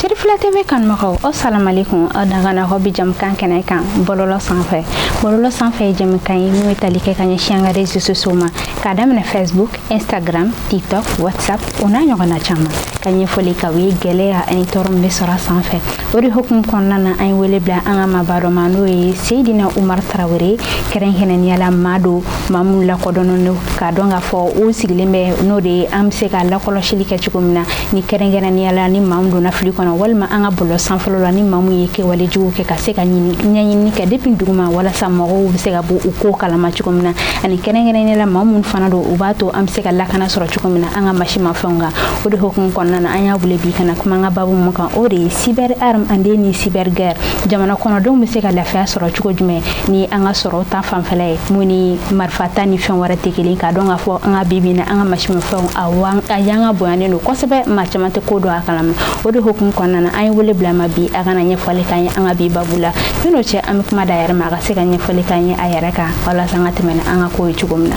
Sirifila TV kanubagaw, aw salamalekun. Aw dangana aw bi jamukan kɛnɛ kan bɔlɔlɔ sanfɛ. Bɔlɔlɔ sanfɛ ye jamukan ye min bɛ tali kɛ ka ɲɛsin an ka réseaux sociaux ma, k'a daminɛ Facebook, Instagram, TikTok, WhatsApp, o n'a ɲɔgɔnna caman, ka ɲɛfɔli k'aw ye gɛlɛya ani tɔɔrɔ min bɛ sɔrɔ a sanfɛ. O de hukumu kɔnɔna na, an ye wele bila an ka maaba dɔ ma, n'o ye Seyidina Umar Tarawele. Kɛrɛnkɛrɛnnenya la, maa don, maa minnu lakodɔnnen don k'a dɔn k'a fɔ u sigilen bɛ n'o de ye, an bɛ se ka lakɔlɔsili kɛ cogo min na, ni kɛrɛnkɛrɛnnenya la ni maa min donna fili kɔnɔ, walima an ka bɔlɔlɔ sanfɛlaw la, ni maa min ye kɛwale jugu kɛ, ka se ka ɲɛɲinini kɛ depuis duguma, walasa mɔgɔw bɛ se ka bɔ u ko kalama cogo min na, ani kɛrɛnkɛrɛnnenya la maa minnu fana don, u b'a to an bɛ se ka lakana sɔrɔ cogo min na an ka masimafɛnw kan. O de hukumu kɔnɔna na, an y'a wele bi ka na kuma an ka babu mun kan, o de ye cyber arme ani ni cyber guerre. Jamana kɔnɔdenw bɛ se ka lafiya sɔrɔ cogo jumɛn ni an ka sɔrɔ ta fanfɛla ye, mun ni marifa ta ni fɛn wɛrɛ tɛ kelen, k'a dɔn k'a fɔ an ka bibi na, an ka masimafɛnw a yanga bonyanen don kosɛbɛ, maa caman tɛ ko dɔn a kalama. O de hukumu kɔnɔna na, an ye wele bila ma bi, a kana ɲɛfɔli k'an ye an ka bi babu la. N'o cɛ, an bɛ kuma da yɛrɛ ma, a ka se ka ɲɛfɔli k'an ye a yɛrɛ kan, walasa an ka tɛmɛ ni an ka ko ye cogo min na.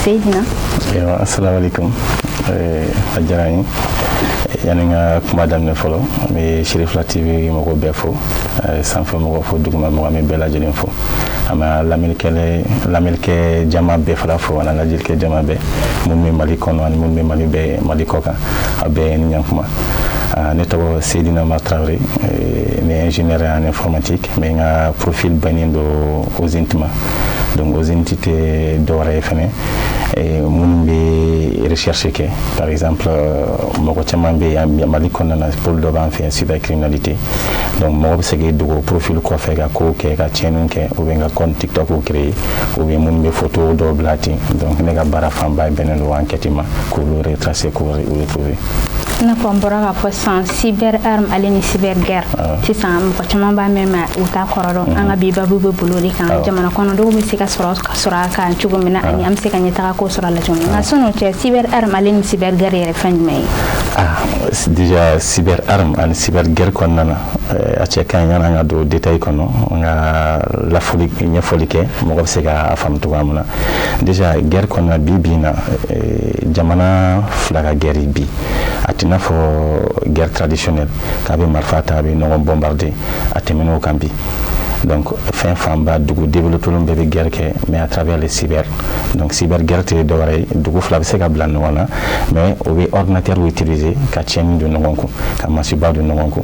Seyidina. Asalaamaaleykum. A diyara n ye. Yanni n ka kuma daminɛ fɔlɔ, an bɛ Sirifila TV mɔgɔw bɛɛ fo, sanfɛ mɔgɔw fo, duguma mɔgɔ, an bɛ bɛɛ lajɛlen fo. An bɛ lamɛnnikɛ jama bɛɛ fana fo, ani lajɛlikɛ jama bɛɛ, minnu bɛ Mali kɔnɔ ani minnu bɛ Mali bɛɛ Mali kɔ kan, a bɛɛ ni ɲankuma. Ne tɔgɔ Seydina Umar Traoré, ne ye ingénieur en informatique, mais n ka profil bɛnnen don OSINT ma. Donc OSINT tɛ dɔwɛrɛ ye fɛnɛ, minnu bɛ recherche kɛ. Par exemple, mɔgɔ caman bɛ yan Mali kɔnɔna na, pôle dɔ b'an fɛ yan, cybercriminalité. Donc mɔgɔ bɛ se k'i dogo profil kɔfɛ ka kow kɛ, ka tiɲɛniw kɛ, ou bien ka compte TikTok créer, ou bien minnu bɛ photo dɔw bila ten. Donc ne ka baara fanba bɛnnen don enquête ma, k'olu retracer, k'u retrouver. I n'a fɔ n bɔra k'a fɔ sisan, cyber arme ale ni cyber guerre, sisan mɔgɔ caman b'a mɛn, ma u t'a kɔrɔ dɔn. An ka bi babu bɛ bolo de kan, jamana kɔnɔdenw bɛ se ka sɔrɔ ka sɔrɔ a kan cogo min na, ani an bɛ se ka ɲɛtaga ko sɔrɔ a la cogo min na. Nka sɔn'o cɛ, cyber arme ale ni cyber guerre yɛrɛ, fɛn jumɛn ye? Ah, déjà cyber arme ani cyber guerre kɔnɔna na, a cɛ ka ɲi yanni an ka don détail kɔnɔ, an ka lafoli ɲɛfɔli kɛ, mɔgɔ bɛ se k'a faamu cogoya min na. Déjà guerre kɔnɔna, bi bi in na, jamana fila ka guerre bi, a t'i n'a fɔ guerre traditionnelle k'a bɛ marifa ta, a bɛ ɲɔgɔn bombarder. A tɛmɛn'o kan bi. Donc fɛn fanba, dugu développé bɛɛ bɛ guerre kɛ, mais à travers les cyber. Donc cyber guerre tɛ dɔwɛrɛ ye, dugu fila bɛ se ka bila ɲɔgɔn na, mais o bɛ ordinateur utiliser ka tiɲɛni don ɲɔgɔn kun, ka masiba don ɲɔgɔn kun.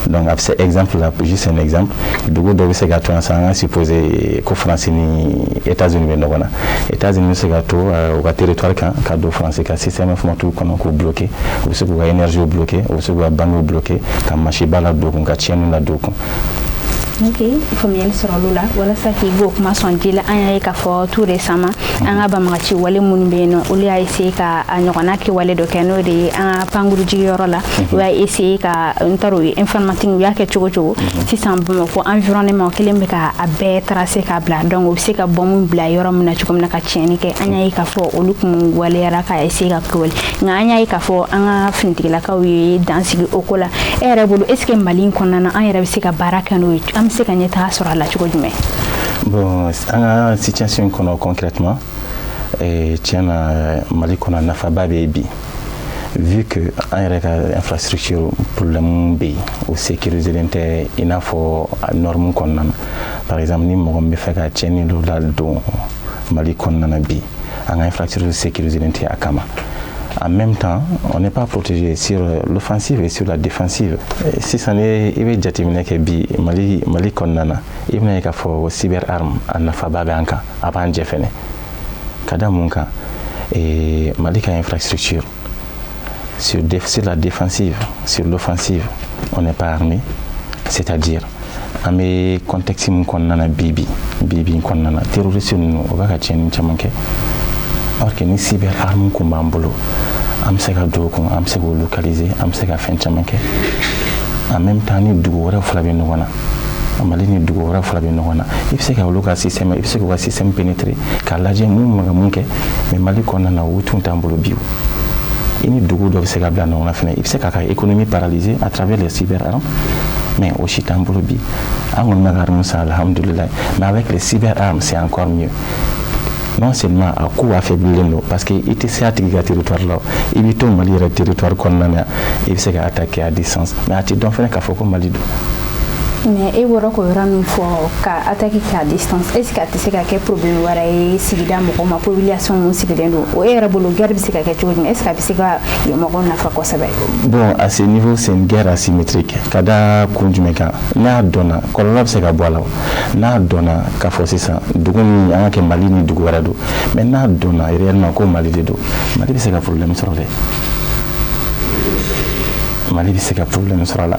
Donc a bɛ se, exemple la, juste un exemple, dugu dɔ bɛ se ka to yan sisan, an ka supposer ko Faransi ni États-Unis bɛ ɲɔgɔn na. États-Unis bɛ se ka to u ka territoire kan, ka don Faransi ka système informatique kɔnɔ k'u bloquer. U bɛ se k'u ka énergie bloquer, u bɛ se k'u ka banques bloquer, ka masiba la don u kun, ka tiɲɛni la don u kun. Ok, faamuyali sɔrɔ olu la. Walasa k'i b'o kuma sɔn ji la, an y'a ye k'a fɔ tout récemment, an ka banbagaci wale minnu bɛ yen nɔ, olu y'a essayer ka a ɲɔgɔnna kɛwale dɔ kɛ, n'o de ye an ka pankuru jigiyɔrɔ la. U y'a essayer ka, n t'a dɔn, u ye informatique, u y'a kɛ cogo cogo, sisan Bamakɔ environnement kelen bɛ ka a bɛɛ tracer k'a bila. Donc u bɛ se ka bombe bila yɔrɔ min na cogo min na, ka tiɲɛni kɛ. An y'a ye k'a fɔ olu kun waleyara ka essayer ka kɛwale, nka an y'a ye k'a fɔ an ka finitigilakaw ye dan sigi o ko la. E yɛrɛ bolo, est ce que Mali in kɔnɔna na, an yɛrɛ bɛ se ka baara kɛ n'o ye? An bɛ se ka ɲɛtaga sɔrɔ a la cogo jumɛn? Bon, an ka situation kɔnɔ, concrètement, tiɲɛ na, Mali kɔnɔ, nafaba bɛ yen bi, vu que an yɛrɛ ka infrastructure problème bɛ yen, o sécuriselen tɛ i n'a fɔ norme kɔnɔna na. Par exemple, ni mɔgɔ min bɛ fɛ ka tiɲɛni dɔ la don Mali kɔnɔna na bi, an ka infrastructure sécuriselen tɛ a kama. En même temps, on n'est pas protégé sur l'offensive et sur la défensive. Sisan, ni i bɛ jateminɛ kɛ bi Mali kɔnɔna na, i bɛna ye k'a fɔ cyber arme a nafaba bɛ an kan, a b'an jɛ fɛnɛ. Ka da mun kan? Mali ka infrastructure, sur la défensive, sur l'offensive, on n'est pas armé. C'est-à-dire, an bɛ contexte min kɔnɔna na bi bi bi bi in kɔnɔna na, terroriste ninnu, o bɛ ka tiɲɛni caman kɛ. Or que ni cyber arme kun b'an bolo, an bɛ se ka don o kun, an bɛ se k'o localiser, an bɛ se ka fɛn caman kɛ. En même temps, ni dugu wɛrɛw fila bɛ ɲɔgɔn na, Mali ni dugu wɛrɛ fila bɛ ɲɔgɔn na, i bɛ se ka olu ka système, i bɛ se k'u ka système pénétrer k'a lajɛ mun ma ka mun kɛ. Mais Mali kɔnɔna na, o tun t'an bolo bi. I ni dugu dɔ bɛ se ka bila ɲɔgɔn na fɛnɛ, i bɛ se k'a ka économie paralyser à travers les cyberarmes, mais o si t'an bolo bi. An kɔni bɛ ka arme san, alhamdulilayi, mais avec les cyberarmes, c'est encore mieux. Non seulement a coût affaiblilen don, parce que i tɛ se a tigi ka territoire la, i bɛ to Mali yɛrɛ territoire kɔnɔna na, i bɛ se ka attaquer à distance, mais a tɛ dɔn fɛnɛ k'a fɔ ko Mali don. Mais e bɔra k'o yɔrɔ min fɔ, ka attaquer kɛ à distance, est ce que a tɛ se ka kɛ problème wɛrɛ ye sigida mɔgɔw ma, population mun sigilen don o? E yɛrɛ bolo, guerre bɛ se ka kɛ cogo jumɛn? Est ce que a bɛ se ka yen mɔgɔw nafa kosɛbɛ? Bon, à ce niveau, c'est une guerre asymétrique. Ka da kun jumɛn kan? N'a dɔnna, kɔlɔlɔ bɛ se ka bɔ a la. N'a dɔnna k'a fɔ sisan dugu min, an ka kɛ Mali ni dugu wɛrɛ don, mais n'a dɔnna réellement ko Mali de don, Mali bɛ se ka problème sɔrɔ dɛ. Mali bɛ se ka problème sɔrɔ a la.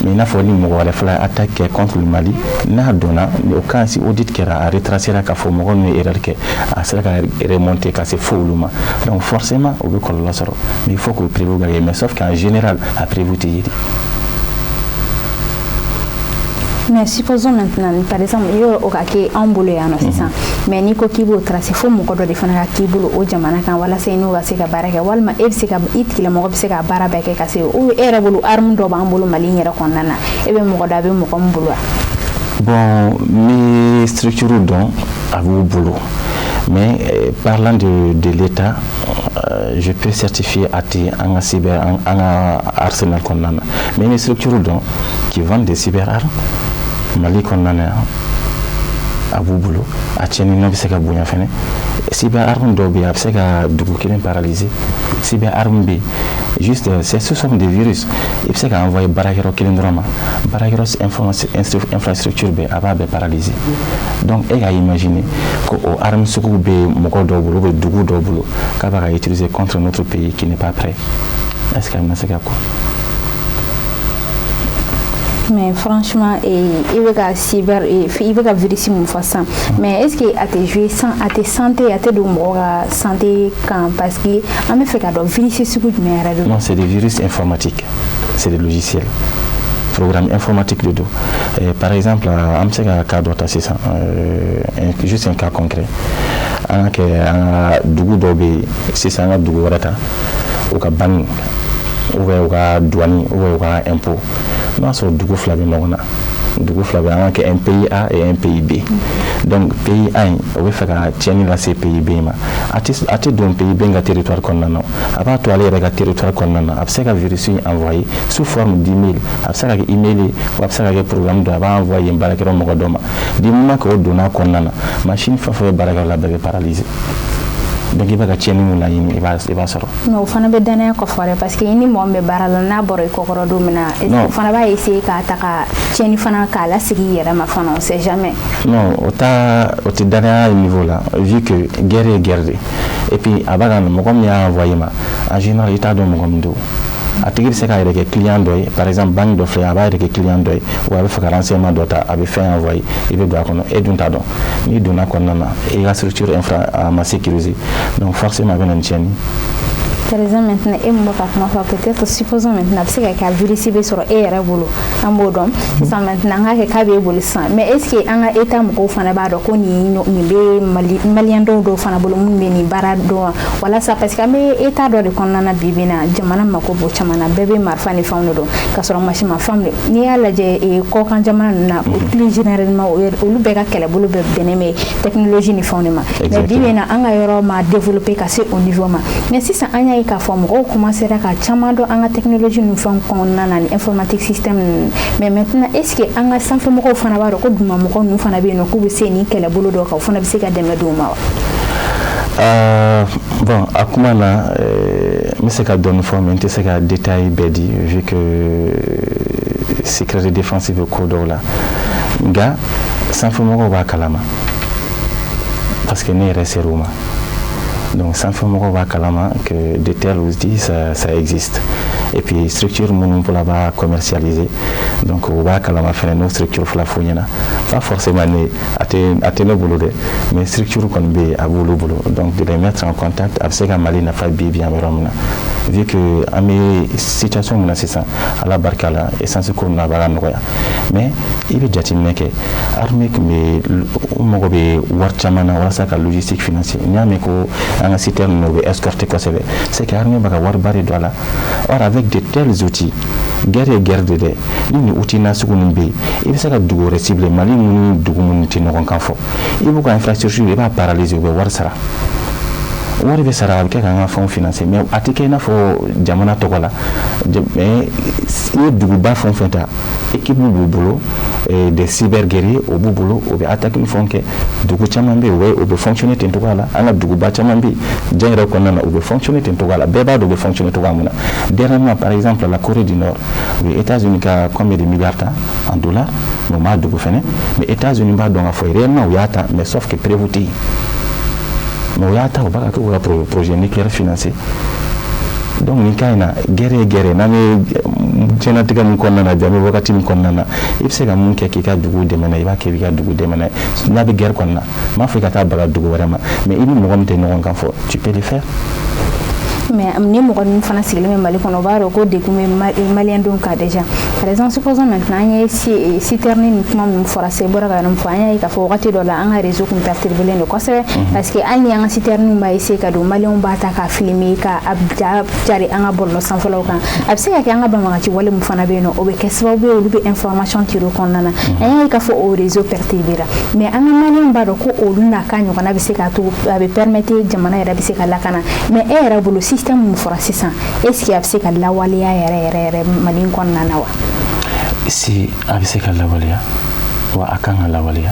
Mais i n'a fɔ ni mɔgɔ wɛrɛ fana attaque kɛ contre le Mali, n'a dɔnna o kan, si audit kɛra, a retracera k'a fɔ mɔgɔ min ye erreur kɛ, a sera ka remonter ka se fo olu ma, donc forcément o bɛ kɔlɔlɔ sɔrɔ. Mais il faut k'o preuve ka kɛ. Mais sauf qu'en général, a preuve tɛ ye de. Mais supposons maintenant, par exemple, yɔrɔ o ka kɛ anw bolo yan nɔ sisan, mais n'i ko k'i b'o tracer, fo mɔgɔ dɔ de fana ka k'i bolo o jamana kan walasa i n'o ka se ka baara kɛ, walima e bɛ se ka i tigilamɔgɔ bɛ se ka baara bɛɛ kɛ ka se ou e yɛrɛ bolo, arme dɔ b'an bolo Mali in yɛrɛ kɔnɔna na, e bɛ mɔgɔ dɔ, a bɛ mɔgɔ min bolo wa? Bon, n bɛ structure dɔn, a b'u bolo. Mais parlant de l'État, je peux certifier a tɛ an ka cyber, an ka arsenal kɔnɔna na. Mais n bɛ structure dɔn qui vendent des cyberarmes Mali kɔnɔna na yan, a b'u bolo. A tiɲɛni nɔ bɛ se ka bonya fɛnɛ. Cyberarme dɔw bɛ yen, a bɛ se ka dugu kelen paralyser. Cyberarme bɛ yen, juste c'est ce sont des virus, i bɛ se ka envoyer baarakɛyɔrɔ kelen dɔrɔn ma, baarakɛyɔrɔ infrastructure bɛɛ, a b'a bɛɛ paralyser. Donc e ka imaginer ko o arme sugu bɛ mɔgɔ dɔw bolo ou bien dugu dɔw bolo, k'a b'a ka utiliser contre notre pays qui n'est pas prêt, est-ce que a bɛna se ka ko? Mais franchement, i bɛ ka cyber, i bɛ ka virus mun fɔ sisan, mais est ce que a tɛ jouer sans a tɛ santé, a tɛ don mɔgɔ ka santé kan? Parce que an bɛ fɛ ka dɔn virus sugu jumɛn yɛrɛ don. Non, c'est des virus informatiques, c'est des logiciels, programme informatique de don. Par exemple, an bɛ se ka cas dɔ ta sisan, juste un cas concret. An ka kɛ an ka dugu dɔw bɛ yen sisan, an ka dugu wɛrɛ ta, u ka banque ou bien u ka douane ou bien u ka impôt. N'o y'a sɔrɔ dugu fila bɛ ɲɔgɔn na, dugu fila bɛ, an ka kɛ un pays A et un pays B. Donc pays A in, o bɛ fɛ ka tiɲɛni lase pays B ma, a tɛ don pays B ka territoire kɔnɔna na, a b'a to ale yɛrɛ ka territoire kɔnɔna na. A bɛ se ka virus in envoyer sous forme d'email, a bɛ se ka kɛ email ye, a bɛ se ka kɛ programme dɔ, a b'a envoyer yen baarakɛyɔrɔ mɔgɔ dɔ ma. Du moment que o donna kɔnɔna na, machine fɛn fɛn bɛ baarakɛyɔrɔ la, bɛɛ bɛ paralyser. Donc i bɛ ka tiɲɛni mun laɲini, i b'a sɔrɔ. Mais o fana bɛ danaya kɔfɛ dɛ, parce que i ni mɔgɔ min bɛ baara la, n'a bɔra i kɔkɔrɔ don min na, o fana b'a essayer k'a ta ka tiɲɛni fana k'a lasegin i yɛrɛ ma fana, on sait jamais. Non, o ta, o tɛ danaya niveau la, vu que guerre ye guerre de. Et puis a b'a ka mɔgɔ min y'a envoyé ma, en général i t'a dɔn mɔgɔ min don. A tigi bɛ se k'a yɛrɛ kɛ client dɔ ye. Par exemple, banque dɔ filɛ, a b'a yɛrɛ kɛ client dɔ ye, wa a bɛ fɛ ka renseignement dɔ ta, a bɛ fɛn envoyé, i bɛ don a kɔnɔ, e dun t'a dɔn. N'i donna kɔnɔna na, i ka structure infra a ma sécuriser, donc forcément a bɛ na ni tiɲɛni. Par exemple maintenant, e min bɛ ka kuma fɔ, peut-être supposons maintenant, a bɛ se ka kɛ a virus bɛ sɔrɔ e yɛrɛ bolo, an b'o dɔn sisan. Maintenant, an k'a kɛ k'a b'e bolo sisan, mais est ce que an ka état mɔgɔw fana b'a dɔn ko nin bɛ Mali malien dɔw fana bolo minnu bɛ nin baara dɔn walasa? Parce que an bɛ état dɔ de kɔnɔna na bi bi in na, jamana mako b'o caman na, bɛɛ bɛ marifa ni fɛnw de dɔn k'a sɔrɔ masimafɛnw de. N'i y'a lajɛ kɔkan jamana ninnu na, plus généralement, olu bɛɛ ka kɛlɛbolo bɛɛ bɛnnen bɛ technologie ni fɛnw de ma. Mais bi bi in na, an ka yɔrɔ ma développer ka se o niveau ma. Mais sisan, an y'a ye k'a fɔ mɔgɔw commencera ka caman dɔn an ka technologie ni fɛnw kɔnɔna na, ni informatique système ninnu. Mais maintenant, est ce que an ka sanfɛmɔgɔw fana b'a dɔn ko dugumamɔgɔw ninnu fana bɛ yen nɔ, k'u bɛ se nin kɛlɛbolo dɔ kan, o fana bɛ se ka dɛmɛ d'u ma wa? Bon, a kuma na, n bɛ se ka dɔɔni fɔ, mais n tɛ se ka détail bɛɛ di, vu que secret de défense bɛ ko dɔw la. Nka sanfɛmɔgɔw b'a kalama, parce que ne yɛrɛ ser'u ma. Donc sanfɛmɔgɔw b'a kalama que de tels outils, ça existe. Et puis structure minnu fana b'a commercialiser, donc u b'a kalama fɛnɛ. N'o structure fila f'u ɲɛna, pas forcément ne, a tɛ ne bolo dɛ, mais structure kɔni bɛ yen, a b'olu bolo. Donc de les mettre en contact, a bɛ se ka Mali nafa bi bi an bɛ yɔrɔ min na. Vu que an bɛ situation min na sisan, Ala barika la, essence ko ninnu a b'a ka nɔgɔya, mais i bɛ jateminɛ kɛ, armée tun bɛ u mago bɛ wari caman na walasa ka logistique financer. N'i y'a mɛn ko an ka citerne ninnu, u bɛ escorter kosɛbɛ, c'est que armée bɛ ka wariba de don a la. Or, avec de tels outils, guerre ye guerre de dɛ. Ni nin outil nasugu ninnu bɛ yen, i bɛ se ka dugu wɛrɛ cibler, Mali ni dugu minnu tɛ ɲɔgɔn kan fɔ, i b'u ka infrastructure, i b'a paralyser, u bɛ wari sara, wari bɛ sara, a bɛ kɛ k'an ka fɛnw financer, mais a tɛ kɛ i n'a fɔ jamana tɔgɔ la. Mais i ye duguba fɛn o fɛn ta, équipe b'u bolo, des cyber guerriers o b'u bolo, o bɛ attaque ni fɛnw kɛ. Dugu caman bɛ yen, o bɛ fonctionner ten cogoya la. An ka duguba caman bɛ yen diɲɛ yɛrɛ kɔnɔna na, u bɛ fonctionner ten cogoya la. Bɛɛ b'a dɔn u bɛ fonctionner cogoya min na. Dernièrement, par exemple, la Corée du Nord, u ye États-Unis ka combien de milliards ta en dollars, mais u m'a dogo fɛnɛ. Mais États-Unis b'a dɔn k'a fɔ réellement u y'a ta, mais sauf que preuve tɛ yen. Mais u y'a ta, u b'a ka k'u ka projet nucléaire financé. Donc nin cas in na, guerre ye guerre ye. N'an bɛ diɲɛlatigɛ min kɔnɔna na bi, an bɛ wagati min kɔnɔna na, i bɛ se ka mun kɛ k'i ka dugu dɛmɛ n'a ye, i b'a kɛ i b'i ka dugu dɛmɛ n'a ye. N'a bɛ guerre kɔnɔna na, n m'a fɔ i ka taa baga dugu wɛrɛ ma, mais i ni mɔgɔ min tɛ ɲɔgɔn kan fɔ, tu peux le faire. Mais ni mɔgɔ ninnu fana sigilen bɛ Mali kɔnɔ, o b'a dɔn ko degun bɛ maliyɛndenw kan déjà. Par exemple, supposons maintenant an ye citerne ni kuma minnu fɔra sisan, i bɔra ka yɔrɔ min fɔ, an y'a ye k'a fɔ wagati dɔ la, an ka réseau kun perturbelen don kosɛbɛ, parce que hali ni an ka citerne b'a essayer ka don, maliyɛnw b'a ta k'a filmer, ka ja cari an ka bɔlɔlɔ sanfɛlaw kan. A bɛ se ka kɛ an ka banbagaci wale min fana bɛ yen nɔ, o bɛ kɛ sababu ye olu bɛ information tirer o kɔnɔna na. An y'a ye k'a fɔ o réseau perturbera, mais an ka maliyɛnw b'a dɔn ko olu n'a ka ɲɔgɔnna bɛ se k'a to a bɛ permettre jamana yɛrɛ bɛ se ka lakana. Mais e yɛrɛ bolo, système mun fɔra sisan, est ce que a bɛ se ka lawaleya yɛrɛ yɛrɛ yɛrɛ Mali kɔnɔna na wa? Si, a bɛ se ka lawaleya, wa a kan ka lawaleya,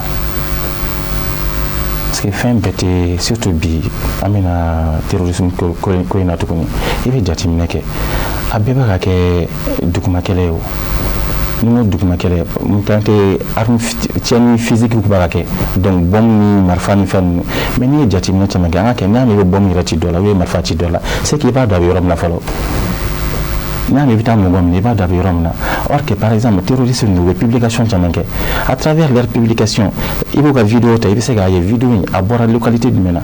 parce que fɛn bɛɛ tɛ, surtout bi an bɛna terrorisme ko in na tuguni. I bɛ jateminɛ kɛ, a bɛɛ bɛ ka kɛ dugumakɛlɛ ye. O ni n ko dugumakɛlɛ, n kan tɛ arme tiɲɛni physique b'a ka kɛ, donc bombe ni marifa ni fɛn ninnu. Mais n'i ye jateminɛ caman kɛ, an ka kɛ, n'i y'a mɛn i bɛ bombe yɛrɛ ci dɔ la, ou marifa ci dɔ la, c'est que i b'a dɔn a bɛ yɔrɔ min na fɔlɔ. N'i y'a mɛn i bɛ taa mɔgɔ minɛ, i b'a dɔn a bɛ yɔrɔ min na. Or que, par exemple, terroriste ninnu, u bɛ publication caman kɛ. À travers leur publication, i b'u ka vidéo ta, i bɛ se k'a ye vidéo in a bɔra localité jumɛn na,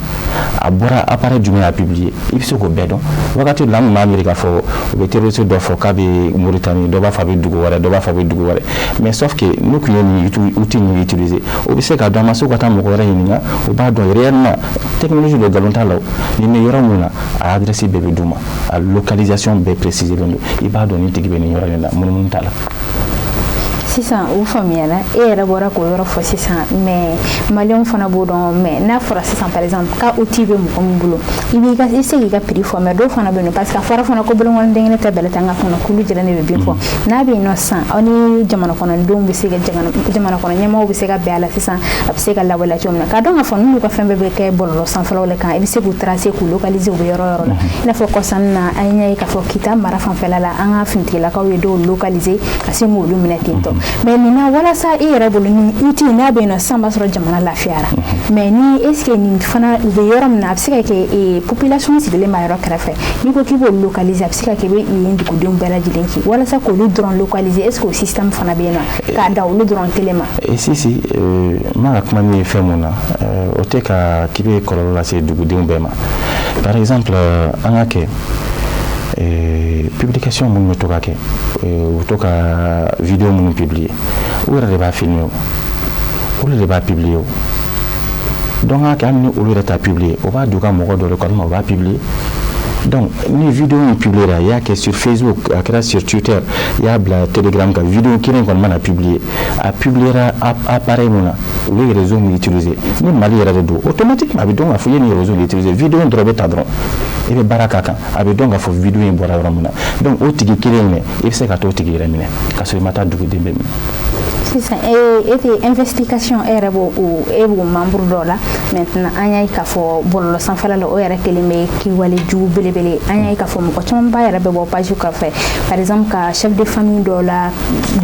a bɔra appareil jumɛn y'a publier, i bɛ se k'o bɛɛ dɔn. Wagati dɔ la, an tun b'a miiri k'a fɔ u bɛ terroriste dɔ fɔ k'a bɛ Mauritanie, dɔ b'a fɔ a bɛ dugu wɛrɛ, dɔ b'a fɔ a bɛ dugu wɛrɛ, mais sauf que n'u tun ye nin outil ninnu utiliser, o bɛ se k'a dɔn. A ma se ka taa mɔgɔ wɛrɛ ɲininka, o b'a dɔn réellement. Technologie dɔ, nkalon t'a la. O nin bɛ yɔrɔ mun na, a adresse bɛɛ bɛ d'u ma, a localisation bɛɛ préciser len don. I b'a dɔn nin tigi bɛ nin yɔrɔ in na, munumunu t'a la. Sisan o faamuyala, e yɛrɛ bɔra k'o yɔrɔ fɔ sisan, mais maliyɛnw fana b'o dɔn. Mais n'a fɔra sisan, par exemple, ka outil bɛ mɔgɔ min bolo, i b'i ka i se k'i ka prix fɔ, mais dɔw fana bɛ yen nɔ, parce que a fɔra fana ko bolonkɔni den kelen tɛ bɛlɛ ta, n ka kɔnɔ kulu jɛlen de bɛ bin fɔ. N'a bɛ yen nɔ sisan, aw ni jamana kɔnɔdenw bɛ se ka, jamana kɔnɔ ɲɛmɔgɔw bɛ se ka bɛn a la sisan, a bɛ se ka lawaleya cogo min na, k'a dɔn k'a fɔ n'u ka fɛn bɛɛ bɛ kɛ bɔlɔlɔ sanfɛlaw de kan, i bɛ se k'u tracer, k'u localiser u bɛ yɔrɔ yɔrɔ la. I n'a fɔ kɔsannin na, an y'a ye k'a fɔ Kita mara fanfɛla la, an ka finitigilakaw ye dɔw localiser ka se k'olu minɛ ten tɔ. Mais nin na, walasa i yɛrɛ bolo, ni outil n'a bɛ yen nɔ sisan, b'a sɔrɔ jamana lafiyara, mais ni est ce que nin fana u bɛ yɔrɔ min na, a bɛ se ka kɛ population sigilen b'a yɔrɔ kɛrɛfɛ, n'i ko k'i b'olu localiser, a bɛ se ka kɛ i bɛ yen dugudenw bɛɛ lajɛlen ci walasa k'olu dɔrɔn localiser. Est ce que o système fana bɛ yen nɔ k'a da olu dɔrɔn kelen ma? Si, si, n b'a ka kuma min ye fɛn mun na, o tɛ ka k'i bɛ kɔlɔlɔ lase dugudenw bɛɛ ma. Par exemple, an ka kɛ publication minnu bɛ to ka kɛ, u bɛ to ka vidéo minnu publier, u yɛrɛ de b'a filmer, o olu de b'a publier. O donc an ka kɛ, hali ni olu yɛrɛ t'a publier, o b'a d'u ka mɔgɔ dɔ de kɔnɔ, o b'a publier. Donc ni vidéo in publier, i y'a kɛ sur Facebook, a kɛra sur Twitter, i y'a bila Telegram kan, vidéo kelen kɔni mana publier, a publiera appareil mun na, olu ye réseau min utiliser, ni Mali yɛrɛ de don, automatiquement a bɛ dɔn k'a fɔ i ye nin réseau utiliser. Vidéo in dɔrɔn bɛ ta dɔrɔn, i bɛ baara k'a kan, a bɛ dɔn k'a fɔ vidéo in bɔra yɔrɔ min na. Donc o tigi kelen in, i bɛ se ka t'o tigi yɛrɛ minɛ k'a sɔrɔ i ma taa duguden bɛɛ minɛ. Sisan e tɛ investigation, e yɛrɛ b'o, e b'o membre dɔ la. Maintenant, an y'a ye k'a fɔ bɔlɔlɔ sanfɛla la, o yɛrɛ kelen bɛ kɛwale jugu belebele. An y'a ye k'a fɔ mɔgɔ caman ba yɛrɛ bɛ bɔ page kɔfɛ, par exemple ka chef de famille dɔ la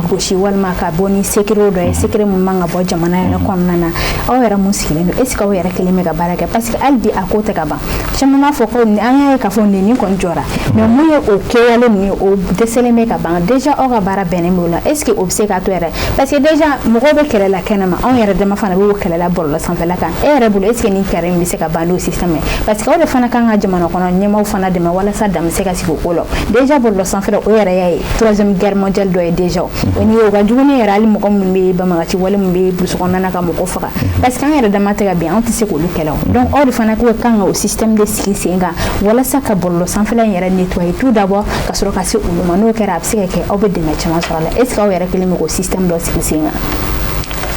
gosi, walima ka bɔ ni secret dɔ ye, secret mun man ka bɔ jamana yɛrɛ kɔnɔna na. Aw yɛrɛ mun sigilen don, est ce que aw yɛrɛ kelen bɛ ka baara kɛ? Parce que hali bi a ko tɛ ka ban. Caman b'a fɔ ko an y'a ye k'a fɔ nin kɔni jɔra, mais mun ye o kɛwale ninnu ye, o dɛsɛlen bɛ ka ban. Déjà aw ka baara bɛnnen b'o la, est ce que o bɛ se k'a to yɛrɛ? Parce que déjà mɔgɔw bɛ kɛlɛ la kɛnɛma, anw yɛrɛ dama fana b'o kɛlɛ la bɔlɔlɔ sanfɛla kan. E yɛrɛ bolo, est ce que nin kɛlɛ in bɛ se ka ban n'o système ye? Parce que aw de fana kan ka jamana kɔnɔ ɲɛmaaw fana dɛmɛ walasa dan bɛ se ka sigi o ko la. Déjà bɔlɔlɔ sanfɛla, o yɛrɛ y'a ye troisième guerre mondiale dɔ ye déjà. O ni o ka jugu ni yɛrɛ, hali mɔgɔ minnu bɛ banbagaci wale min bɛ brousse kɔnɔna na ka mɔgɔ faga, parce que an yɛrɛ dama tɛ ka bin, anw tɛ se k'olu kɛlɛ o. Donc aw de fana ko kan ka o système de sigi sen kan walasa ka bɔlɔlɔ sanfɛla in yɛrɛ nettoyer tout d'abord, ka sɔrɔ ka se olu ma. N'o kɛra, a bɛ se ka kɛ aw bɛ dɛmɛ caman sɔrɔ a la. Est ce que aw yɛrɛ kelen bɛ k'o système dɔ sigi sen kan?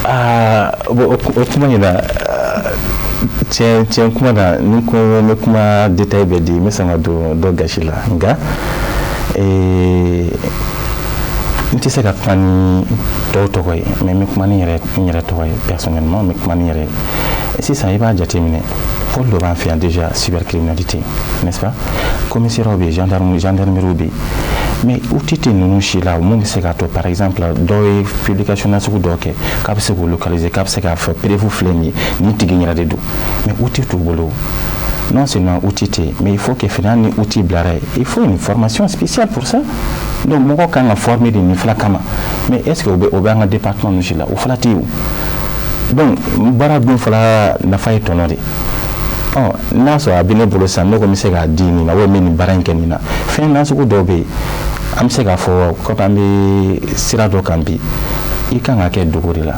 Aa bon, o kuma in na, tiɲɛ tiɲɛ kuma na, ni ko n bɛ kuma détail bɛɛ di, n bɛ sɔn ka don dɔ gasi la. Nka n tɛ se ka kuma ni dɔw tɔgɔ ye, mais n bɛ kuma ni n yɛrɛ tɔgɔ ye. Personnellement, n bɛ kuma ni n yɛrɛ ye. Sisan i b'a jateminɛ, pôle dɔ b'an fɛ yan déjà, cybercriminalité, n'est-ce pas? Commissariat bɛ yen, gendarmerie bɛ yen, mais outil tɛ ninnu si la mun bɛ se k'a to, par exemple, dɔw ye publication nasugu dɔw kɛ k'a bɛ se k'o localiser, k'a bɛ se k'a fɔ preuve filɛ nin ye, nin tigi yɛrɛ de don, mais outil t'u bolo. Non seulement outil tɛ yen, mais il faut que fana ni outil bilara yen, il faut une formation spéciale pour ça. Donc mɔgɔ kan ka former de nin fila kama, mais est ce que o bɛ an ka département ninnu si la? O fila tɛ yen o. Donc baara dun fana nafa ye tɔnɔ de. Ɔ n'a sɔrɔ a bɛ ne bolo sisan, ne ko n bɛ se k'a di nin na, walima n bɛ nin baara in kɛ nin na. Fɛn nasugu dɔw bɛ yen, an bɛ se k'a fɔ komi an bɛ sira dɔ kan bi, i kan ka kɛ dogo de la.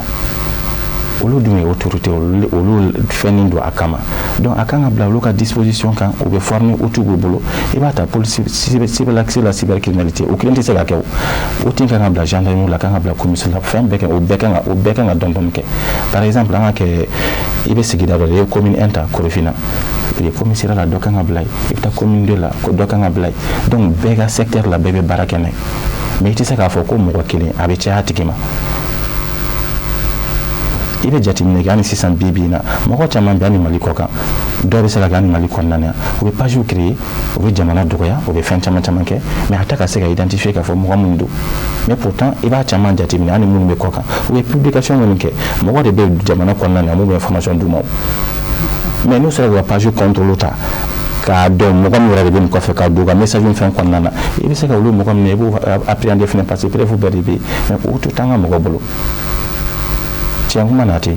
Olu dun ye autorité, olu fɛnnen don a kama. Donc a kan ka bila olu ka disposition kan, u bɛ former, outil b'u bolo. I b'a ta police cyber la cybercriminalité, o kelen tɛ se ka kɛ. O outil kan ka bila gendarmerie la, kan ka bila commissariat la, fɛn bɛɛ kɛ, o bɛɛ kan ka dɔn dɔɔni kɛ. Par exemple, an ka kɛ, i bɛ sigida dɔ la, i ye commune 1 ta Korofina, i ye commissariat la, dɔ kan ka bila yen. I bɛ taa commune 2 la, ko dɔ kan ka bila yen. Donc bɛɛ ka secteur la, bɛɛ bɛ baara kɛ n'a ye. Mais i tɛ se k'a fɔ ko mɔgɔ kelen, a bɛ caya a tigi ma. I bɛ jateminɛ kɛ, hali sisan bi bi in na, mɔgɔ caman bɛ hali Mali kɔ kan, dɔw bɛ se ka kɛ hali Mali kɔnɔna na, u bɛ page créer, u bɛ jamana dɔgɔya, u bɛ fɛn caman caman kɛ, mais a tɛ ka se ka identifier k'a fɔ mɔgɔ minnu don. Mais pourtant i b'a caman jateminɛ, hali minnu bɛ kɔ kan, u bɛ publication minnu kɛ, mɔgɔ de bɛ jamana kɔnɔna na mun bɛ information d'u ma. Mais n'u sera k'u ka page contrôle ta k'a dɔn mɔgɔ min yɛrɛ de bɛ nin kɔfɛ, ka don u ka message fɛn kɔnɔna na, i bɛ se ka olu mɔgɔ minɛ, i b'u appréhender fɛnɛ, parce que preuve bɛɛ de bɛ yen. Mais o tɛ an ka mɔgɔ bolo, tiɲɛ kuma na ten.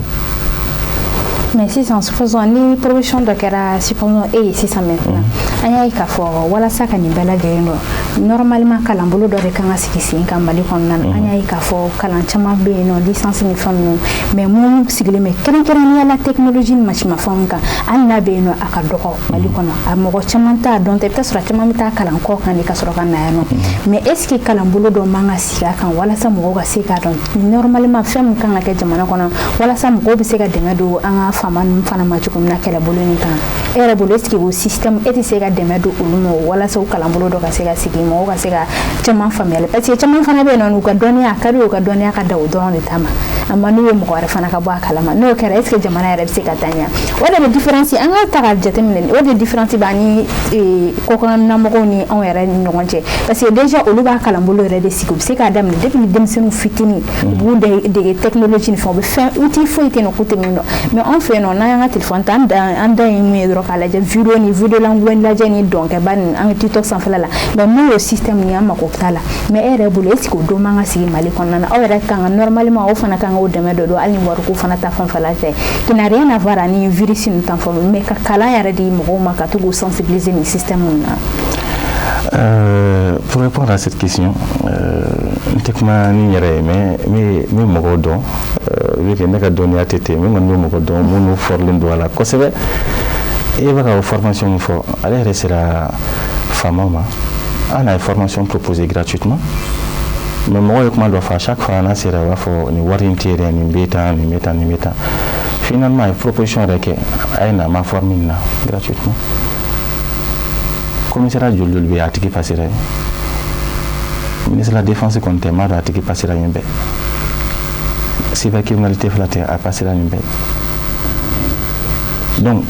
Mais sisan, supposons ni proposition dɔ kɛra, supposons e ye sisan maintenant, an y'a ye k'a fɔ walasa ka nin bɛɛ lajɛlen dɔn, normalement kalanbolo dɔ de kan ka sigi sen kan Mali kɔnɔna na. An y'a ye k'a fɔ kalan caman bɛ yen nɔ, licence ni fɛn ninnu, mais mun sigilen bɛ kɛrɛnkɛrɛnnenya la technologie ni mansinmafɛnw kan, hali n'a bɛ yen nɔ, a ka dɔgɔ Mali kɔnɔ, a mɔgɔ caman t'a dɔn tɛ. I bɛ taa sɔrɔ a caman bɛ taa kalan kɔ kan de ka sɔrɔ ka na yan nɔ. Mais est ce que kalanbolo dɔ man ka sigi a kan walasa mɔgɔw ka se k'a dɔn normalement fɛn min kan ka kɛ jamana kɔnɔ, walasa mɔgɔw bɛ se ka dɛmɛ don an ka faama ninnu fana ma cogo min na kɛlɛbolo nin kan? E yɛrɛ bolo, est ce que o système, e tɛ se ka dɛmɛ don olu ma walasa o kalanbolo dɔ ka se ka sigi, mɔgɔw ka se ka caman faamuyali? Parce que caman fana bɛ yen nɔ, u ka dɔnniya a ka di, u ka dɔnniya ka da o dɔrɔn de ta ma, a ma n'u ye mɔgɔ wɛrɛ fana ka bɔ a kalama. N'o kɛra, est ce que jamana yɛrɛ bɛ se ka taa ɲɛ? O de bɛ différence, an ka ta ka jateminɛ, o de différence b'an ni kɔkannamɔgɔw ni anw yɛrɛ ni ɲɔgɔn cɛ. Parce que déjà olu b'a kalanbolo yɛrɛ de sigi, u bɛ se k'a daminɛ depuis denmisɛnninw fitinin, u b'u dege technologie ni fɛn, u bɛ fɛn outil foyi tɛ yen nɔ k'u tɛ min dɔn. Mais anw fɛ yen nɔ, n'an y'an ka téléphone ta, an da ye mun ye dɔrɔn? K'a lajɛ vidéo ni vidéo lankolon lajɛ ni dɔnkɛba ni an ka TikTok sanfɛla la. Mais mun y'o système ni an mako t'a la. Mais e yɛrɛ bolo, est ce que o don man ka sigi Mali kɔnɔna na? Aw yɛrɛ kan ka normalement, aw fana kan k'o dɛmɛ dɔ don, hali ni wariko fana ta fanfɛla tɛ, qui n'a rien à voir ani virus ninnu ta fan, mais ka kalan yɛrɛ di mɔgɔw ma, ka to k'u sensibiliser nin système ninnu na. Pour répondre à cette question, n tɛ kuma ni n yɛrɛ ye, mais n bɛ mɔgɔw dɔn, vu que ne ka dɔnniya tɛ ten, n kɔni bɛ mɔgɔ dɔn minnu fɔrilen don a la kosɛbɛ. E bɛ ka o formation min fɔ, ale yɛrɛ sera faamaw ma, an n'a ye formation proposée gratuitement, mais mɔgɔw ye kuma dɔ fɔ, à chaque fois n'a sera, u b'a fɔ nin wari in tɛ yɛrɛ, nin bɛ tan, nin bɛ tan, nin bɛ tan. Finalement a ye proposition yɛrɛ kɛ, a ye na ma former nin na gratuitement. Commissariat joli joli bɛ yen, a tigi passera yen. Ministre de la Défense kɔni tɛ, n b'a dɔn a tigi passera yen bɛɛ. Cybercriminalité fila tɛ, a passera nin bɛɛ. Donc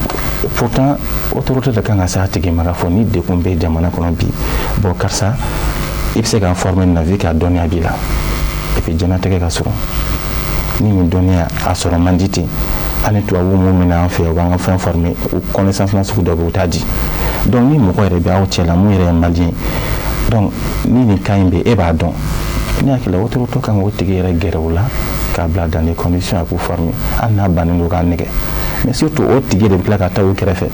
pourtant autorité de kan ka s'a tigi ma k'a fɔ ni degun bɛ jamana kɔnɔ bi, bon, karisa, i bɛ se k'an former nin na, vu que a dɔnniya b'i la, et puis diɲɛlatigɛ ka sɔrɔ ni nin dɔnniya a sɔrɔ man di ten. Hali tubabu mun bɛ na an fɛ yan, u b'an ka fɛn former, o connaissance na sugu dɔ bɛ yen, u t'a di. Donc ni mɔgɔ yɛrɛ bɛ aw cɛ la mun yɛrɛ ye malien, donc ni nin cas in bɛ, e b'a dɔn, ne hakili la autorité kan k'o tigi yɛrɛ gɛrɛ o la. K'a bila dans des conditions a k'u former, hali n'a bannen don k'a nɛgɛ. Mais surtout, o tigi de bɛ tila ka taa u kɛrɛfɛ,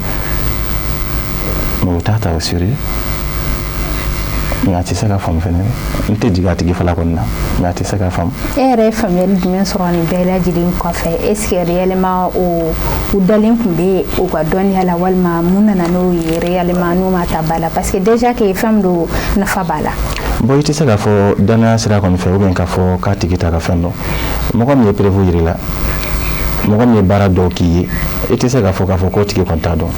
mais o t'a ta au sérieux. Mais a tɛ se ka faamu fɛnɛ. N tɛ jigin a tigi fana kɔni na, mais a tɛ se ka faamu. E yɛrɛ ye faamuyali jumɛn sɔrɔ nin bɛɛ lajɛlen kɔfɛ? Est ce que réellement o u dalen tun bɛ u ka dɔnniya la, walima mun nana n'o ye réellement n'u ma ta ba la? Parce que déjà que fɛn min don, nafa b'a la. Bon, i tɛ se k'a fɔ danaya sira kɔni fɛ, ou bien k'a fɔ k'a tigi ta ka fɛn dɔn. Mɔgɔ min ye preuve yir'i la, mɔgɔ min ye baara dɔw k'i ye, i tɛ se k'a fɔ k'o tigi kɔni t'a dɔn.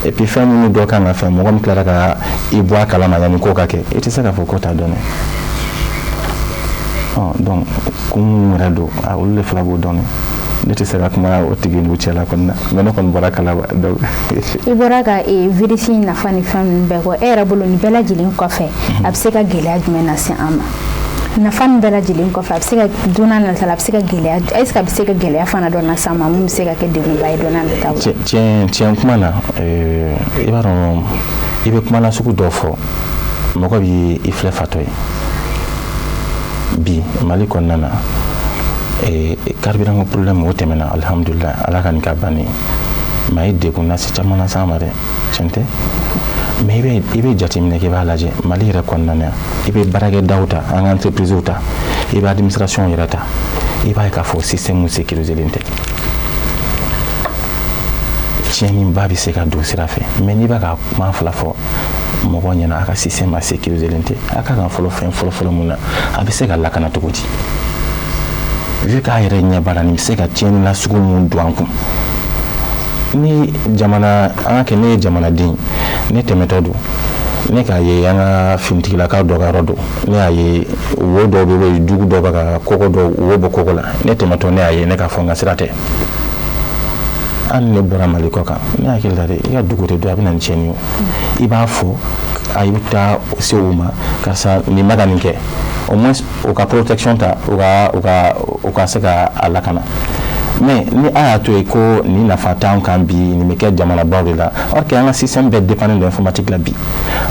Et puis fɛn minnu dɔ kan ka fɛn, mɔgɔ min tilara ka i bɔ a kalama yanni ko ka kɛ, i tɛ se k'a fɔ k'o t'a dɔn dɛ. Ɔ donc, kun minnu yɛrɛ don, a olu de fila b'o dɔn dɛ. Ne tɛ se ka kuma o tigi n'u cɛla kɔni na, mais ne kɔni bɔra kalama donc. I bɔra ka virus in nafa ni fɛn ninnu bɛɛ kɔ. E yɛrɛ bolo, nin bɛɛ lajɛlen kɔfɛ, a bɛ se ka gɛlɛya jumɛn lase an ma? Nafa nin bɛɛ lajɛlen kɔfɛ, a bɛ se ka don n'a nata la, a bɛ se ka gɛlɛya, est ce que a bɛ se ka gɛlɛya fana dɔ lase an ma, mun bɛ se ka kɛ degunba ye don n'a nataw la? Tiɲɛ kuma na, i b'a dɔn, i bɛ kuma nasugu dɔ fɔ, mɔgɔ b'i i filɛ fatɔ ye. Bi Mali kɔnɔna na, carburant ko problème, o tɛmɛna, alhamdulilah, Ala ka nin ka bannen. Mais a ye degun lase caman lase an ma dɛ, tiɲɛ tɛ. Mais i bɛ jateminɛ kɛ, i b'a lajɛ Mali yɛrɛ kɔnɔna na yan, i bɛ baarakɛdaw ta, an ka entreprise ta, i bɛ administration yɛrɛ ta, i b'a ye k'a fɔ système sécurisé tɛ. Tiɲɛniba bɛ se ka don sira fɛ. Mais n'i b'a ka kuma fila fɔ mɔgɔw ɲɛna, a ka système a sécurisé tɛ, a ka kan fɔlɔ, fɛn fɔlɔ fɔlɔ mun na, a bɛ se ka lakana cogo di, vu k'a yɛrɛ ɲɛ b'a la nin bɛ se ka tiɲɛni nasugu mun don an kun? Ni jamana, an ka kɛ, ne ye jamanaden, ne tɛmɛtɔ don, ne k'a ye an ka finitigilakaw dɔ ka yɔrɔ don, ne y'a ye wo dɔw bɛ yen, jugu dɔw bɛ ka koko dɔw wo bɔ koko la, ne tɛmɛtɔ, ne y'a ye, ne k'a fɔ n ka sira tɛ. Hali ne bɔra Mali kɔ kan, ne hakili la dɛ, i ka dugu tɛ don, a bɛ na ni tiɲɛni ye. I b'a fɔ, a i bɛ taa se u ma, karisa nin ma ka nin kɛ, au moins u ka protection ta, u ka se ka a lakana. Mais ni a y'a to yen ko nin nafa t'an kan bi, nin bɛ kɛ jamanabaw de la, or que an ka système bɛɛ dépend de l'informatique la bi,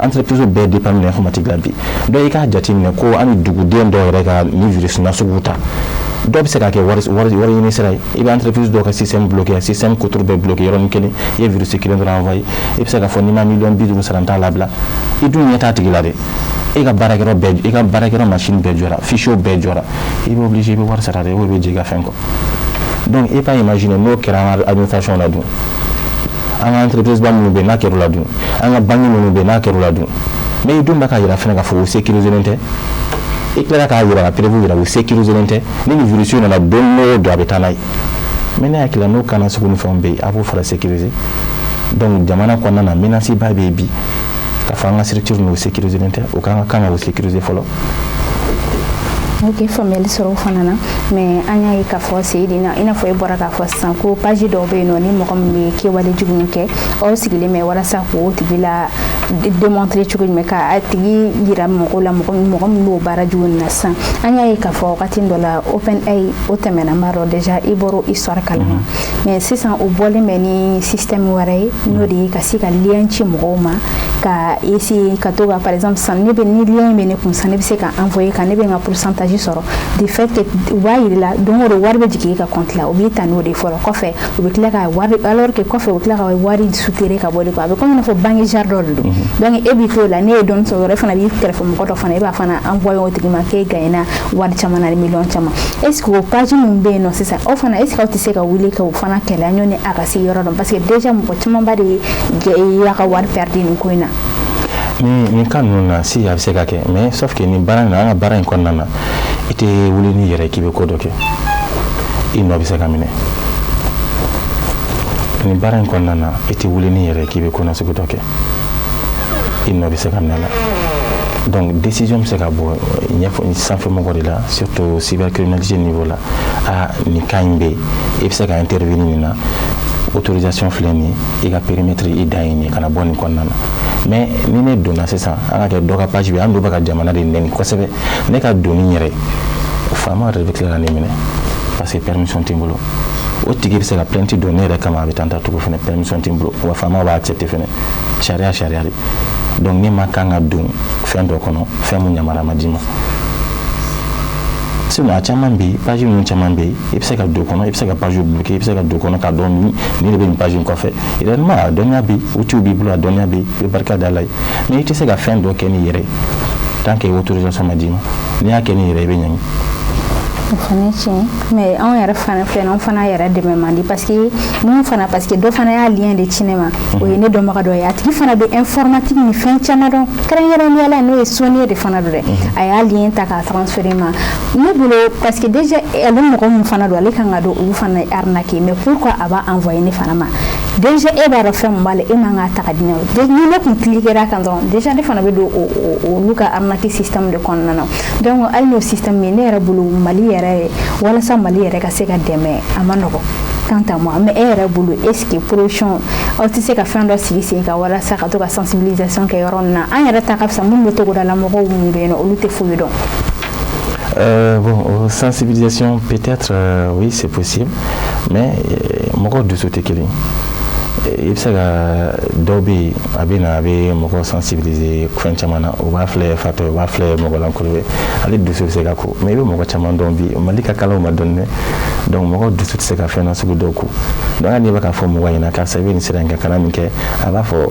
entreprise bɛɛ dépend de l'informatique la bi. Donc i k'a jateminɛ ko hali duguden dɔw yɛrɛ ka nin virus nasugu ta, dɔw bɛ se ka kɛ wari ɲini sira ye. I bɛ entreprise dɔw ka système bloqué, système contrôle bɛɛ bloqué yɔrɔnin kelen, i ye virus kelen dɔrɔn envoyé, i bɛ se k'a fɔ n'i ma miliyɔn 50 sara, n t'a labila. I dun ɲɛ t'a tigi la dɛ. E ka baarakɛyɔrɔ bɛɛ, i ka baarakɛyɔrɔ machine bɛɛ jɔra, fichier bɛɛ jɔra, i bɛ obligé, i bɛ wari sara dɛ, o bɛ jɛ i ka fɛn kɔ. Donc e b'a imaginer n'o kɛra an ka administration la dun, an ka entreprise ba minnu bɛ yen, n'a kɛra o la dun, an ka banque minnu bɛ yen, n'a kɛra o la dun? Mais i dun bɛ k'a yira fɛnɛ k'a fɔ o sécurisé tɛ. I tilara k'a yira, ka preuve yira, o sécurisé tɛ. Ni nin virus nana don o don, a bɛ taa n'a ye. Mais ne hakili la, n'o kana sugu ni fɛnw bɛ yen, a b'o fara sécuriser. Donc jamana kɔnɔna na, menace ba bɛ yen bi k'a fɔ an ka structure ninnu sécurisé tɛ. O kan ka o sécuriser fɔlɔ. Ok, faamuyali sɔrɔ o fana na. Mais an y'a ye k'a fɔ, Seyidina, i n'a fɔ e bɔra k'a fɔ sisan ko page dɔw bɛ yen nɔ, ni mɔgɔ min bɛ kɛwale jugu kɛ, aw sigilen bɛ walasa k'o tigi la démontrer cogo jumɛn, k'a tigi yira mɔgɔw la, mɔgɔ min b'o baara jugu in na sisan. An y'a ye k'a fɔ wagati dɔ la, OpenAI, o tɛmɛna, n b'a dɔn déjà i bɔra histoire kalama. Mais sisan o bɔlen bɛ ni système wɛrɛ ye, n'o de ye ka se ka lien ci mɔgɔw ma, ka essayer ka to ka, par exemple sisan, ne bɛ ni lien bɛ ne kun sisan, ne bɛ se ka envoyer ka ne bɛ n ka pourcentage sɔrɔ du fait que u b'a yir'i la don o don wari bɛ jigin i ka compte la. U b'i ta n'o de ye fɔlɔ, kɔfɛ u bɛ tila ka wari, alors que kɔfɛ u bɛ tila ka wari soutirer ka bɔ de kɔ. A bɛ komi i n'a fɔ banque genre dɔ de don. Donc e b'i t'o la, ne ye dɔɔni sɔrɔ, e fana b'i kɛrɛfɛ mɔgɔ dɔ fana, e b'a fana envoyer o tigi ma k'e gagné wari caman na, miliyɔn caman. Est ce que o page min bɛ yen nɔ sisan, aw fana, est ce que aw tɛ se ka wuli k'o fana kɛlɛ ɲɔni a ka se yɔrɔ dɔn? Parce que déjà mɔgɔ camanba de y'a ka wari perdu nin ko in na. Nin cas ninnu na, si, a bɛ se ka kɛ. Mais sauf que nin baara in na, an ka baara in kɔnɔna na, i tɛ wuli n'i yɛrɛ k'i bɛ ko dɔ kɛ, i nɔ bɛ se ka minɛ. Nin baara in kɔnɔna na, i tɛ wuli n'i yɛrɛ k'i bɛ ko nasugu dɔ kɛ, i nɔ bɛ se ka minɛ la. Donc décision bɛ se ka bɔ ɲɛfɔ sanfɛ mɔgɔ de la, surtout cybercriminalité niveau la. A nin cas in bɛ yen, i bɛ se ka intervenir nin na, autorisation filɛ nin ye, i ka périmètre i dan ye nin ye, kana bɔ nin kɔnɔna na. Mais ni ne donna sisan, an ka kɛ dɔ ka page bɛ, an dun bɛ ka jamana de nɛni kosɛbɛ, ne ka donni yɛrɛ, faama yɛrɛ bɛ tila ka ne minɛ parce que permission tɛ n bolo. O tigi bɛ se ka plainte don ne yɛrɛ kama, a bɛ taa n ta tugun fɛnɛ, permission tɛ n bolo. Wa faama b'a accepter fɛnɛ, sariya sariya de. Donc ne ma kan ka don fɛn dɔ kɔnɔ, fɛn mun yamaruya ma d'i ma. Sinon a caman bɛ yen, page ninnu caman bɛ yen, i bɛ se ka don kɔnɔ, i bɛ se ka page bloquer, i bɛ se ka don kɔnɔ k'a dɔn nin de bɛ nin page in kɔfɛ. Réellement, a dɔnniya bɛ yen, outils b'i bolo, a dɔnniya bɛ yen, i bɛ barika da Ala ye. Mais i tɛ se ka fɛn dɔ kɛ n'i yɛrɛ ye tant que autorisation ma d'i ma. N'i y'a kɛ n'i yɛrɛ ye, i bɛ ɲangi. O fana ye tiɲɛ, mais anw yɛrɛ fana filɛ nin, anw fana yɛrɛ dɛmɛ man di, parce que mun fana, parce que dɔ fana y'a lien de ci ne ma, o ye ne dɔnbaga dɔ ye. A tigi fana bɛ informatique ni fɛn caman dɔn, kɛrɛnkɛrɛnnenya la n'o ye sonnier de fana don dɛ. A y'a lien ta k'a transférer ma ne bolo, parce que déjà ale mɔgɔ min fana don, ale kan ka dɔn olu fana ye arnaque. Mais pourquoi a b'a envoyer ne fana ma? Déjà e b'a dɔn fɛn min b'a la, e man k'a ta ka di ne ma. Ni ne kun cliquer a kan dɔrɔn, déjà ne fana bɛ don olu ka arnaque système de kɔnɔna na. Donc hali n'o système ye ne yɛrɛ bolo, Mali yɛrɛ, walasa Mali yɛrɛ ka se ka dɛmɛ, a ma nɔgɔn quant à moi. Mais e yɛrɛ bolo, est ce que production aw tɛ se ka fɛn dɔ sigi sen kan walasa ka to ka sensibilisation kɛ yɔrɔ min na, an yɛrɛ ta ka fisa minnu bɛ togoda la, mɔgɔw minnu bɛ yen nɔ, olu tɛ foyi dɔn? Bon, sensibilisation, peut-être, oui, c'est possible, mais mɔgɔw dusu tɛ kelen. I bɛ se ka dɔw bɛ yen, a bɛ na, a bɛ mɔgɔw sensibiliser fɛn caman na, u b'a filɛ fatɔ ye, u b'a filɛ mɔgɔ lankolon ye, ale dusu bɛ se ka ko. Mais i bɛ mɔgɔ caman dɔn bi, Mali ka kalan ma dɔɔnin dɛ. Donc mɔgɔw dusu tɛ se ka fɛn nasugu dɔw ko. Donc hali n'i bɛ k'a fɔ mɔgɔ ɲɛna karisa, i bɛ nin sira in kan, kana nin kɛ, a b'a fɔ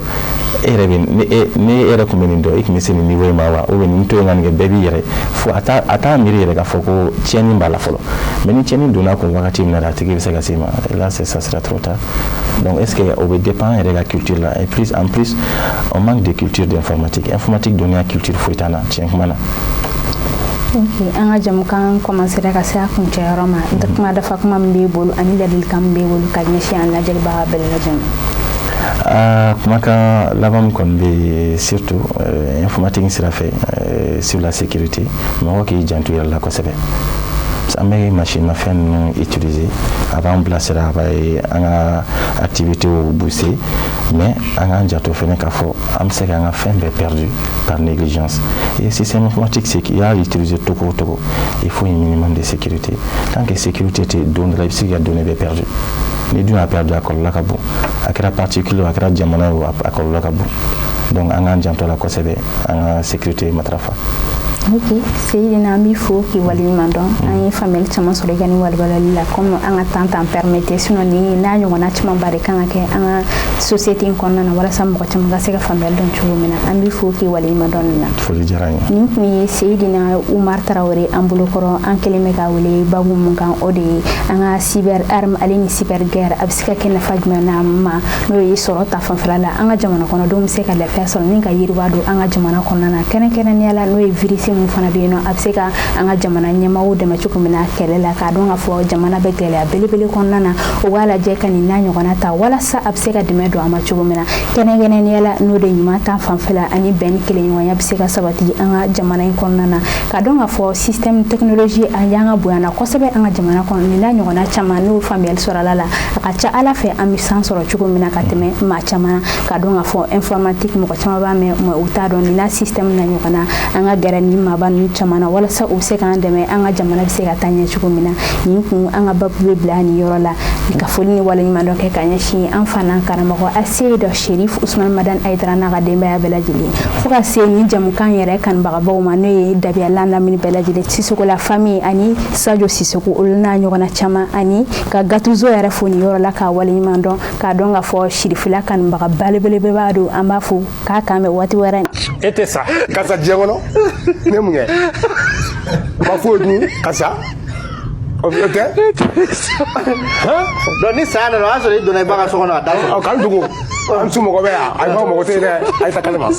e yɛrɛ bɛ ni e ni e yɛrɛ tun bɛ nin dɔn, i tun bɛ se nin niveau in ma wa? Ou bien nin to yen ka nin kɛ, bɛɛ b'i yɛrɛ fo a t'a miiri yɛrɛ k'a fɔ ko tiɲɛni b'a la fɔlɔ. Mais ni tiɲɛni donna kun wagati min na, a tigi bɛ se ka se ma, là c'est ça sera trop tard. Donc est ce que o bɛ dépend yɛrɛ ka culture la. Et plus en plus, on manque de culture d'informatique. Informatique dɔnniya culture foyi t'an na, tiɲɛ kuma na. Ok, an ka jamukan commencera ka se a kuncɛyɔrɔ ma. Kuma dafa kuma min b'e bolo ani ladilikan min b'e bolo ka ɲɛsin an lajɛlibaga bɛɛ lajɛlen ma? Kumakan laban min kɔni bɛ yen, surtout informatique sira fɛ, sur la sécurité, mɔgɔ k'i janto i yɛrɛ la kosɛbɛ. An bɛ machine mafɛn ninnu utiliser, a b'an bilasira, a b'a an ka activités booster, mais an k'an janto fɛnɛ k'a fɔ an bɛ se k'an ka fɛn bɛɛ perdu par négligence. Et système informatique, c'est qu'il y'a utiliser togo o togo, il faut un minimum de sécurité. Tant que sécurité tɛ, don dɔ la i bɛ se k'i ka données bɛɛ perdu. Ni dun y'a perdu, a kɔlɔlɔ ka bon. A kɛra particulier o, a kɛra jamana ye o, a kɔlɔlɔ ka bon. Donc an k'an janto a la kosɛbɛ, an ka sécurité matarafa. Ok, Seydina, an b'i fo k'i waleɲuman dɔn. An ye faamuyali caman sɔrɔ i ka nin waliwalali la. Comme an ka temps t'an permettre, sinon ni n'a ɲɔgɔnna camanba de kan ka kɛ an ka société in kɔnɔna na walasa mɔgɔ caman ka se ka faamuyali dɔn cogo min na. An b'i fo k'i waleɲuman dɔn nin na. Foli diyara n ye. Nin kun ye Seydina Umar Tarawele an bolokɔrɔ. An kɛlen bɛ k'a wele babu mun kan, o de ye an ka cyber arme ale ni cyber guerre, a bɛ se ka kɛ nafa jumɛn na ma, n'o ye sɔrɔ ta fanfɛla la, an ka jamana kɔnɔdenw bɛ se ka lafiya sɔrɔ ni ka yiriwa don an ka jamana kɔnɔna na, kɛrɛnkɛrɛnnenya la n'o ye virus mun fana bɛ yen nɔ, a bɛ se ka an ka jamana ɲɛmaaw dɛmɛ cogo min na kɛlɛ la, k'a dɔn k'a fɔ jamana bɛ gɛlɛya belebele kɔnɔna na, u b'a lajɛ ka nin n'a ɲɔgɔnna ta walasa a bɛ se ka dɛmɛ don a ma cogo min na, kɛrɛnkɛrɛnnenya la n'o de ɲuman ta fanfɛla ani bɛn ni kelenɲɔgɔnya bɛ se ka sabati an ka jamana in kɔnɔna na, k'a dɔn k'a fɔ système technologie a y'an ka bonyana kosɛbɛ an ka jamana kɔnɔ. Nin n'a ɲɔgɔnna caman, n'o faamuyali sɔrɔla la, a ka ca Ala fɛ an bɛ san sɔrɔ cogo min na ka tɛmɛ maa caman, k'a dɔn k'a fɔ informatique, mɔgɔ caman b'a mɛn mais u t'a dɔn nin n'a système na ɲɔgɔn na. An ka gɛrɛ ni maaba ninnu caman na walasa u bɛ se k'an dɛmɛ, an ka jamana bɛ se ka taa ɲɛ cogo min na. Nin kun an ka babu bɛ bila nin yɔrɔ la, ka foli ni waleɲuman dɔ kɛ ka ɲɛsin an fana karamɔgɔ Aseyid Sherif Usman Madan Ayidara n'a ka denbaya bɛɛ lajɛlen, fo ka se nin jamukan yɛrɛ kanubagabaw ma, n'o ye Dabiya lamini bɛɛ lajɛlen, Sisoko la famille ani Sadio Sisoko, olu n'a ɲɔgɔnna caman, ani ka Gatuzo yɛrɛ fo nin yɔrɔ la k'a waleɲuman dɔn, k'a dɔn k'a fɔ Sirifila kanubaga belebeleba don. An b'a fo k'a kan bɛn waati wɛrɛ. E tɛ sa. Karisa, diɲɛ kɔnɔ ne mun kɛ ma foyi dun ka sa, o tɛ. Donc ni saya nana, o y'a sɔrɔ i donna i ba ka so kɔnɔ a da sɔrɔ. Ɔ k'an dogo, an somɔgɔ bɛ yan, ayi, ba mɔgɔ tɛ yen dɛ, a ye ta kɛnɛ ma.